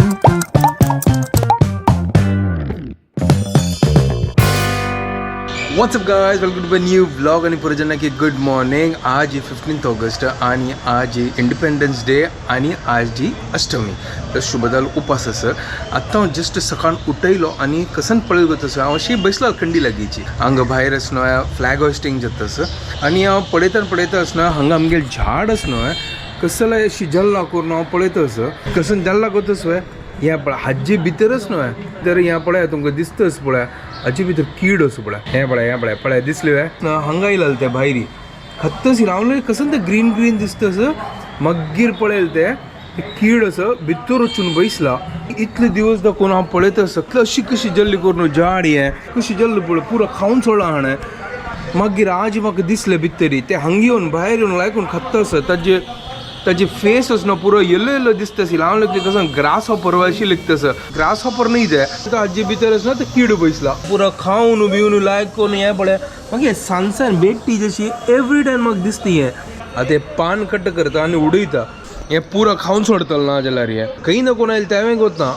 What's up guys, welcome to my new vlog आणि पुरजना की good morning. आज ही 15 August आणि आज ही इंडिपेंडन्स डे आणि आज जी अष्टमी। तर शुभदाल उपास असं आत्ता हांव जस्ट सकाळ उठयलो आणि कसन पळयलो गो तसं हांव अशी बसलो कंडी लागीची हांगा भायर आसनो फ्लॅग होस्टिंग जाता तसं आणि हांव पळयता पळयता आसना हांगा आमगेले झाड आसनो कसं शिजल्ला करून हांव पळयता असं कसन जल्ला करता तसं ह्या पळय हाजे भितरच न्हय तर ह्या पळय तुमकां दिसतच पळय हाजे भितर कीड असो पळय हें पळय हें पळय पळय दिसले हांगा येयलें ते भायरी खत्तस रावले कसं ते ग्रीन ग्रीन दिसता असं मागीर पळयलें ते कीड असं भितर वचून बसला। इतले दिवस दाखोवन हांव पळयता आसा अशी कशी जल्ली करून झाड हें कशी जल्ली पळय पुरो खावन सोडला हाणें। मागीर आज म्हाका दिसलें भितरी ते हांगा येवन भायर येवन लायकून खात्ता आसा ताजे ताजे फेस आसना पुरो येलो येलो दिसता आशिल्लो। हांव लेगीत कसो ग्रास हॉपर अशी लिखता आसा ग्रास हॉपर न्हय ते हाजे भितर आसना ते कीड बसला पुरो खावन बिवन लायक करून हें पळय। मागीर सानसान बेट्टी जशी एवरी टायम म्हाका दिसता हें आतां हें पान कट करता आनी उडयता हें पुरो खावन सोडतलो ना जाल्यार हें खंय ना कोण आयलें तेंवें गोतना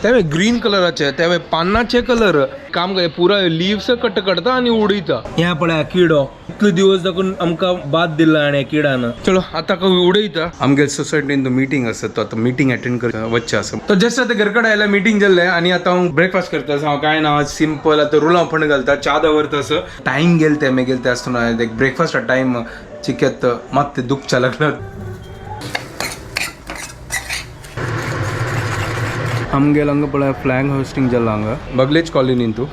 तेंवें ग्रीन कलराचे तेंवें पानाचे कलर काम कर पुरा लिव्स कट करता आनी उडयता। हें पळय किडो इतले दिवस दाखोवन आमकां बाद दिला आनी किडान। चलो आतां उडयता। आमगे सोसायटीन मिटींग आसा तो आतां मिटींग अटेंड कर वच्चें आसा। तो जस्ट आतां घर कडेन आयला मिटींग जाल्लें आनी आतां हांव ब्रेकफास्ट करता आसा। हांव कांय ना सिंपल आतां रुलां फण घालता च्या दवरता आसा। टायम गेल ते मागीर ते आसतना ब्रेकफास्टा टायम चिकत मात दुखच्या लागला। आमगेले हांगा पळय फ्लॅग होस्टिंग जाला हांगा बगलेज कॉलनींतू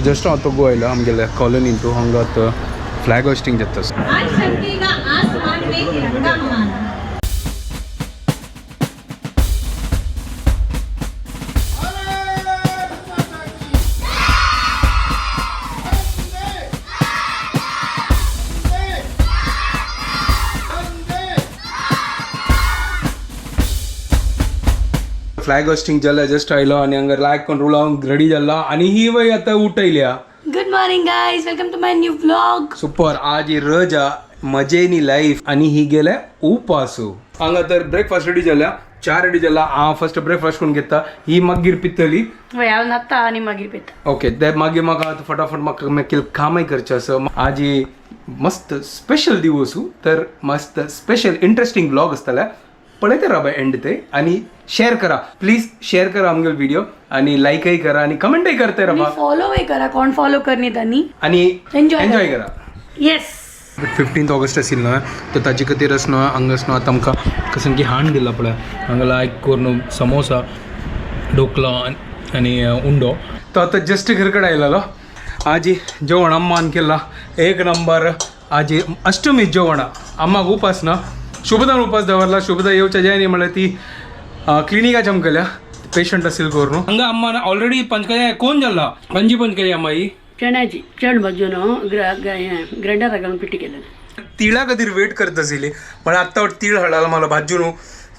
जस्ट हांव तो आयला आमगेले कॉलनींतू हांगा आतां फ्लॅग होस्टिंग जाता। आज चमकेगा आसमान में तिरंगा हमारा। फ्लॅग होस्टिंग जाला जस्ट आयलो आनी हांगा लायक करून रुलांक रेडी जाला आनी ही वय आतां उठयल्या। Good morning guys, welcome to my new vlog. Super, आज ही रजा मजेनी लाईफ आणि ही गेल्या उपासू। हांगा तर ब्रेकफास्ट रेडी जाला, च्या रेडी जाला। हांव फर्स्ट ब्रेकफास्ट करून घेता, ही मागीर पितली। वय हांव न्हाता आनी मागीर पिता। ओके ते मागीर म्हाका आतां फटाफट म्हाका मागीर कामय करचें आसा। आज ही मस्त स्पेशल दिवस तर मस्त स्पेशल इंट्रस्टिंग व्लॉग आसतले पळयते राव एंड ते आणि शेअर करा प्लीज शेअर करा आमगेलो व्हिडिओ आणि लाईकही करा आणि कमेंटही करते राहा फॉलोय करा, कोण फॉलो करनी तांणी आणि एन्जॉय एन्जॉय करा। येस 15 ऑगस्ट आशिल्लो न्हय तर ताजे खातीर आसना हांगा आसना आतां आमकां कसन की हांड दिला पळय हांगा लायक करून समोसा ढोकला आनी उंडो। तो आतां जस्ट घर कडेन आयलेलो। आजी जेवण अम्मान केला एक नंबर। आजी अष्टमी जेवण अम्माक उपास ना शुभदान उपास दवरला। शुभदा येवच्या जायनी म्हळ्यार ती क्लिनिकाच्या आमकां पेशंट असेल करून हांगा अम्मान ऑलरेडी पंचकजा कोण जाला पंजी पंचकजा अम्मा ही चण्याची चण भाजून ग्रायंडरा घालून पिठी केलेलं। तिळा खातीर वेट करत आशिल्ली पण आत्तां तीळ हाडला मला भाजून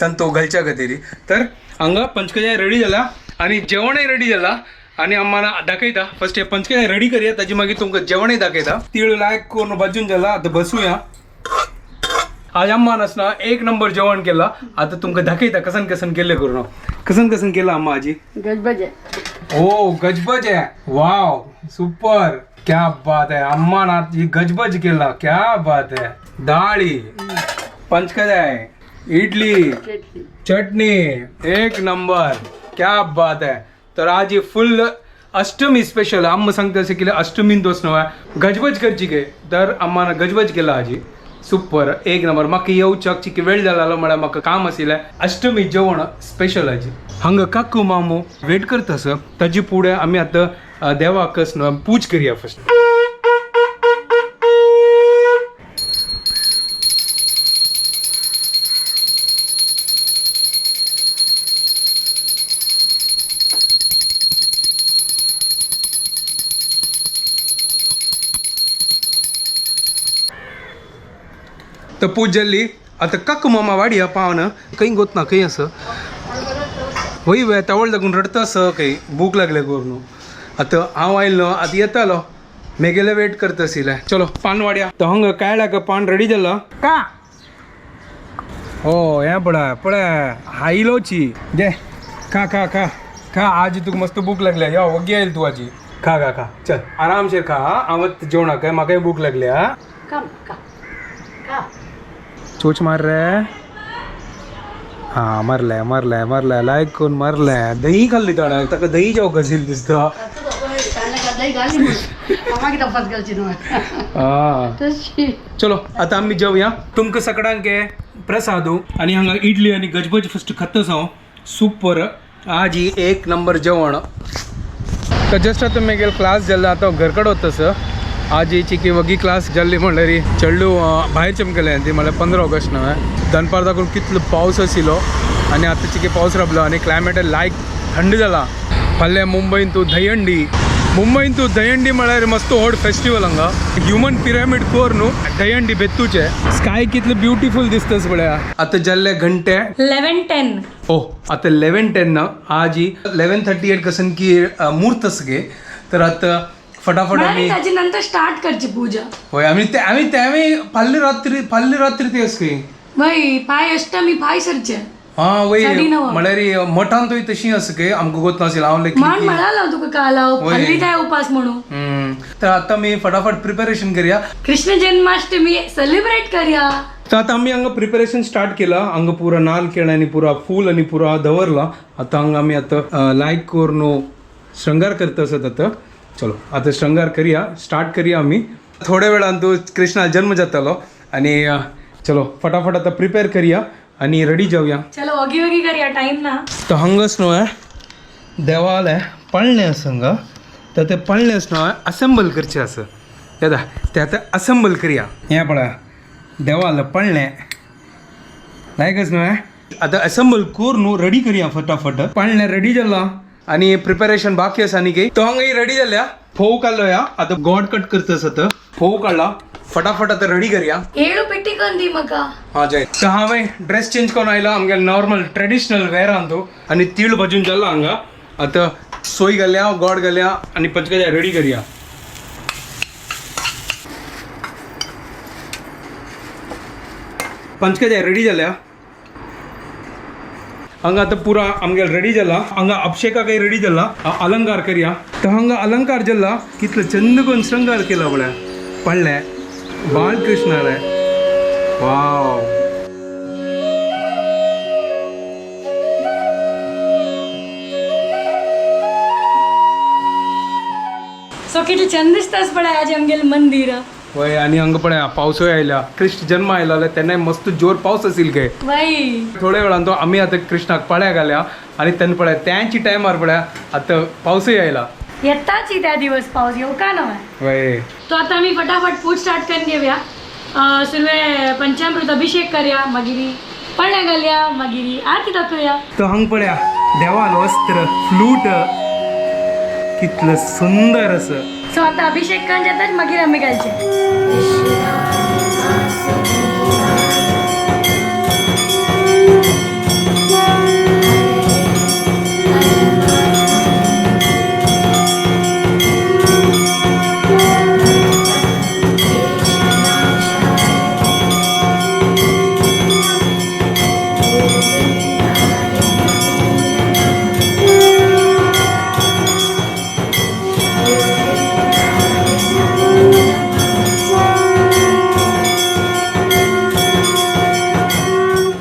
तांतो घालच्या खातीर। तर हांगा पंचकजा रेडी जाला आनी जेवणय रेडी जाला आनी अम्मान दाखयता फर्स्ट पंचकजा रेडी करया ताजी मागीर तुमकां जेवणय दाखयता। तीळ लायक करून भाजून जाला आतां बसूया। आज अम्मान आसना एक नंबर जेवण केला आतां तुमकां दाखयता कसन कसन केल्लें करून कसन कसन केला अम्मा आजी। गजबज आहे। ओ गजबज है, वाव सुपर, क्या बात है। अम्मा ना ये गजबज केला, क्या बात है। दाली पंचकजाय इडली चटणी एक नंबर, क्या बात है। तर आज ही फुल अष्टमी स्पेशल अम्मा सांगता असे केलं अष्टमीन दोस नव्या गजबज करची गे तर अम्मान गजबज केला आजी सुपर एक नंबर। म्हाका येवच्याक चिकी वेळ जालो म्हळ्यार म्हाका काम आशिल्लें। अष्टमी जेवण स्पेशल आजी। हांगा काकू मामू वेट करता आसा ताजे फुडें आमी आतां देवाक पूज करया फर्स्ट। तर पूज जाल्ली आतां काकू मामा वाडया पावन खंय गोतना खंय आसा वय वे तवळ लागून रडता आसा खंय भूक लागल्या करून। आतां हांव आयलो आतां येतालो मेगेले वेट करता आशिल्लें। चलो पान वाडया। तो हांगा कायळाक पान रेडी जाला का हो हें पळय पळय हायलोची जे खा खा खा खा. आजी तुका मस्त भूक लागल्या. यो वगी येईल तू आजी. खा खा खा, चल आरामशीर खा. हा, आवत जेवणाक काय म्हाकाय भूक लागल्या. हा? का का का चोच मार रे. हा, मरलाय मरलाय मरलाय, लायक कोण मरलाय. दही खाल्ली ताणें, ताका दही जेवंक आशिल्लें दिसता. मागीर तपास घालची न्हय हा, तशी. चलो आता आम्ही जेवया. तुमकां सगळ्यांक प्रसादू. आणि हांगा इडली आणि गजबज फस्ट खातच हांव. सुपर आज ही एक नंबर जेवण. तर जस्ट आतां मागीर क्लास जाल्लो, आतां घर कडेन वता सर. आज ही चिकी वगी क्लास जाल्ली म्हणल्यार चेडू भायर चमकले ती, म्हणल्यार 15 ऑगस्ट न्हय. दनपार दाखोवन कितलो पावस आशिल्लो आनी आतां चिकी पावस राबलो आनी क्लायमेट लायक थंड जाला. फाल्यां मुंबयन तूं दहीहंडी, मुंबयन तूं दहीहंडी म्हळ्यार मस्त व्हड फेस्टिवल हांगा. ह्युमन पिरामीड कोर न्हू दहीहंडी बेत्तूचे. स्काय कितले ब्युटिफूल दिसतस पळया. आतां जाल्ले घंटे 11:10. ओ, आता 11:10 ना. आज ही 11:38 कसन की मूर्त सगळे. तर आता फटाफट आम्ही ताजी नंतर स्टार्ट करची पूजा. होय, आम्ही ते आम्ही ते आम्ही फाल्ली रात्री, फाल्ली रात्री ते असली. वय पाय अष्टमी पाय सरचे. हा वय, 9:30. म्हळ्यार मठान थंय तशी आसा की आमकां गोत नाशिल्लें. हांव लायक मान म्हणाला तुका काल हांव वय. हल्ली काय उपास म्हणून. तर आता मी फटाफट प्रिपरेशन करूया. कृष्ण जन्माष्टमी सेलिब्रेट करूया. तर आता आम्ही हांगा प्रिपरेशन स्टार्ट केला. हांगा पुरा नाल केळं आणि पुरा फूल आणि पुरा दवरला. आता हांगा आम्ही आता लायक करून शृंगार करत असत. आता चलो आता शृंगार करूया, स्टार्ट करूया आम्ही. थोड्या वेळान तो कृष्णा जन्म जातालो आणि चलो फटाफट आता प्रिपेअर करूया आणि रेडी जाऊया. चलो वगी वगी करूया, टाइम ना. तर हांगाच न्हय देवालें पाळणें आसा हांगा. तर ते पाळणें आसा न्हय असेंबल करचें आसा. दादा ते आतां असेंबल करया. हें पळय देवालें पाळणें लायकच न्हय. आतां असेंबल करून रेडी करया फटाफट. पाळणें रेडी जाला आनी प्रिपेरेशन बाकी आसा आनी. तो हांगा रेडी जाल्या. फोव काडलो या, आतां गोड कट करता आसा. आतां फोव काडला, फटाफट आतां रेडी करया. एळू पेटी करून दी म्हाका. हा जय. तर हांवें ड्रेस चेंज करून आयला आमगे नॉर्मल ट्रेडिशनल वेरान तो. आनी तीळ भाजून जाला हांगा. आतां सोय घाल्या, गोड घाल्या आनी पंचकजा रेडी करया. पंचकजा रेडी जाल्या हांगा. आतां पुरा आमगे रेडी जाला. हांगा अभिषेकाकय रेडी जाला. अलंकार करया. तर हांगा अलंकार जाला, कितलो चंद करून शृंगार केला पळय पडले बाळकृष्णाले. वाव. सो कितले चंद दिसतास पळय आज आमगेले मंदिर. वय, आणि हांगा पळय पावसूय आयला. कृष्ण जन्म आयला तेन्नाय मस्त जोर पावस आशिल्लो काय. वय. थोड्या वेळान तो आमी आतां कृष्णाक पाळ्या घाल्या आणि तेन्ना पळय त्यांची टायमार पळय आतां पावसूय आयला. येताच त्या दिवस पाऊस येऊ का नव्हे. वय. तो आता आम्ही फटाफट फूड स्टार्ट करून घेऊया. सुरवे पंचामृत अभिषेक करूया, मागीर पाळण्या घालया, मागीर आरती दाखोवया. तो हांग पळया देवाल वस्त्र फ्लूट कितलं सुंदर असं. सो आता अभिषेक करून जाताच मागीर आमी घालचे.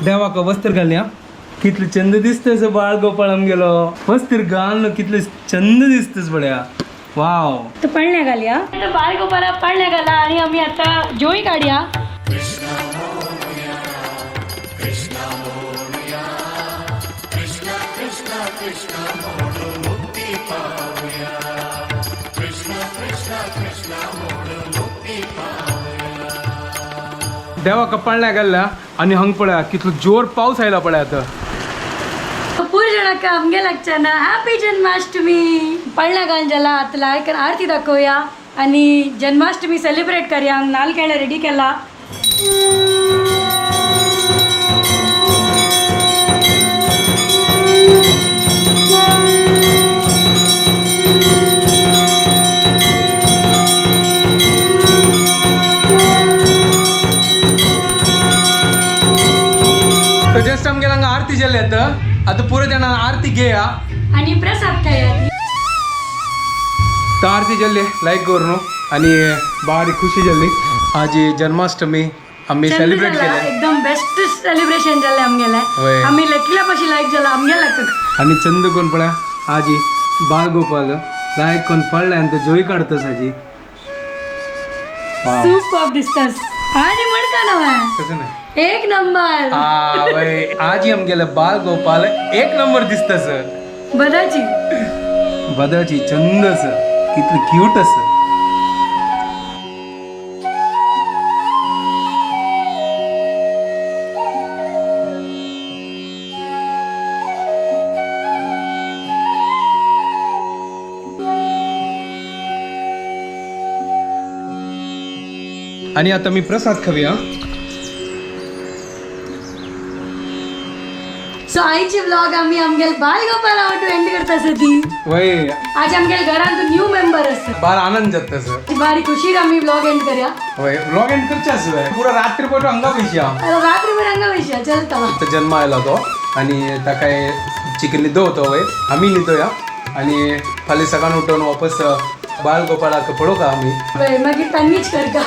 देवाक वस्त्र घालया. कितलं चंद दिसतस बाळ गोपाळ आमगेलो. वस्त्र घाल कितलं चंद दिसतस पळया. वाव. तर पाळण्या घालया. तर बाळ गोपाला पाळण्या घाला आणि आम्ही आता जोई काढया. देवाक पाळण्या घालल्या आणि हांग पळया कितलो जोर पावस आयला पळया आतां. पूर जणांक आमगे लागच्या हॅपी जन्माष्टमी. पाळण्या घालून जाला, आता लायक आरती दाखोवया आणि जन्माष्टमी सेलिब्रेट करूया. नाल केळं रेडी केला. तर जस्ट आमगे हांगा आरती जाली आतां. आतां पुरो जाणां आरती घेया. आणि प्रसाद खाया. तर आरती जल्ली लाईक करू आणि बारी खुशी जल्ली. आज जन्माष्टमी आम्ही चंद सेलिब्रेट जाला, केले. एकदम बेस्ट सेलिब्रेशन झालं आमगेले. होय. आम्ही लेकीला पशी लाईक झाला आमगेला. आणि चंद कोण पळ्या आजी बालगोपाल लायक कोण पडलाय आणि तो जोई काढतस आजी. वाव. सुपर दिसतास आणि मडका नवा. कसं नाही? एक नंबर. आ, वय. आजी आमगेलं बालगोपाल एक नंबर दिसतस. बदाची. बदाची चंदस कितलं क्यूट अस. आणि आता मी प्रसाद खाऊया. सो आईची ब्लॉग आम्ही आमगेल बालगोपाल आवटू एंड करता ती. वय. आज आमगेल घरांत न्यू मेंबर असत. बार आनंद जात. बारी खुशीर आम्ही ब्लॉग एंड करूया. वय, ब्लॉग एंड करचे असं पुरा रात्री पटू अंगा पैसे. आता रात्रीभर अंगा विषय चलता. तर जन्म आयला तो आणि त्या काय चिकन निदो होतो वय, आम्ही निदो या आणि फाल्यां सकाळ उठून वापस बालगोपाळाक पळो का आम्ही. वय, मागीर तांणीच कर का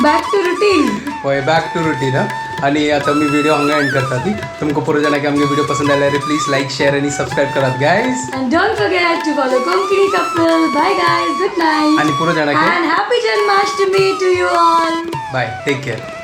बॅक टू रुटीन. वय, बॅक टू रुटीन. आणि आता मी व्हिडिओ हांगा एंड करता ती. तुमकां पुरो जाणां की आमगे व्हिडिओ पसंत आल्यार प्लीज लाईक, शेअर आणि सबस्क्राईब करात guys. And don't forget to follow Konkani Couple. Bye guys, good night. आणि पुरो जाणां की And happy Janmashtami to you all. Bye, take care.